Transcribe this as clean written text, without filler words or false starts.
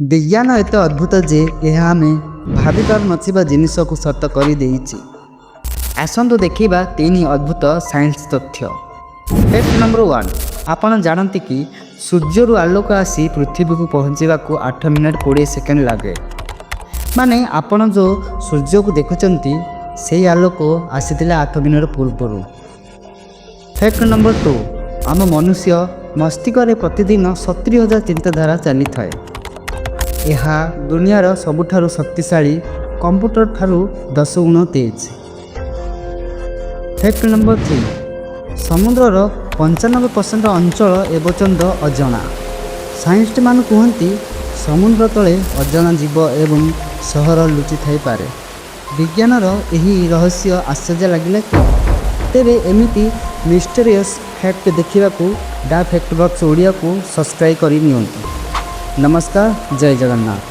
ବିଜ୍ଞାନ ଏତେ ଅଦ୍ଭୁତ ଯେ ଏହା ଆମେ ଭାବିପାରୁନଥିବା ଜିନିଷକୁ ସତ କରିଦେଇଛି। ଆସନ୍ତୁ ଦେଖିବା ତିନି ଅଦ୍ଭୁତ ସାଇନ୍ସ ତଥ୍ୟ। ଫ୍ୟାକ୍ଟ ନମ୍ବର 1, ଆପଣ ଜାଣନ୍ତି କି ସୂର୍ଯ୍ୟରୁ ଆଲୋକ ଆସି ପୃଥିବୀକୁ ପହଞ୍ଚିବାକୁ 8 ମିନିଟ୍ 20 ସେକେଣ୍ଡ ଲାଗେ? ମାନେ ଆପଣ ଯେଉଁ ସୂର୍ଯ୍ୟକୁ ଦେଖୁଛନ୍ତି, ସେଇ ଆଲୋକ ଆସିଥିଲା 8 ମିନିଟ୍ ପୂର୍ବରୁ। ଫ୍ୟାକ୍ଟ ନମ୍ବର 2, ଆମ ମନୁଷ୍ୟ ମସ୍ତିଷ୍କରେ ପ୍ରତିଦିନ 70,000 ଚିନ୍ତାଧାରା ଚାଲିଥାଏ। ଏହା ଦୁନିଆର ସବୁଠାରୁ ଶକ୍ତିଶାଳୀ କମ୍ପ୍ୟୁଟର ଠାରୁ 10 ଗୁଣ ତେଜ। ଫ୍ୟାକ୍ଟ ନମ୍ବର 3, ସମୁଦ୍ରର 95% ଅଞ୍ଚଳ ଏପର୍ଯ୍ୟନ୍ତ ଅଜଣା। ସାଇଣ୍ଟିଷ୍ଟମାନେ କୁହନ୍ତି, ସମୁଦ୍ର ତଳେ ଅଜଣା ଜୀବ ଏବଂ ସହର ଲୁଚି ଥାଇପାରେ। ବିଜ୍ଞାନର ଏହି ରହସ୍ୟ ଆଶ୍ଚର୍ଯ୍ୟ ଲାଗିଲା କି? ତେବେ ଏମିତି ମିଷ୍ଟେରିୟସ୍ ଫ୍ୟାକ୍ଟ ଦେଖିବାକୁ ଡା ଫ୍ୟାକ୍ଟ ବକ୍ସ ଓଡ଼ିଆକୁ ସବସ୍କ୍ରାଇବ୍ କରି ନିଅନ୍ତୁ। ନମସ୍କାର, ଜୟ ଜଗନ୍ନାଥ।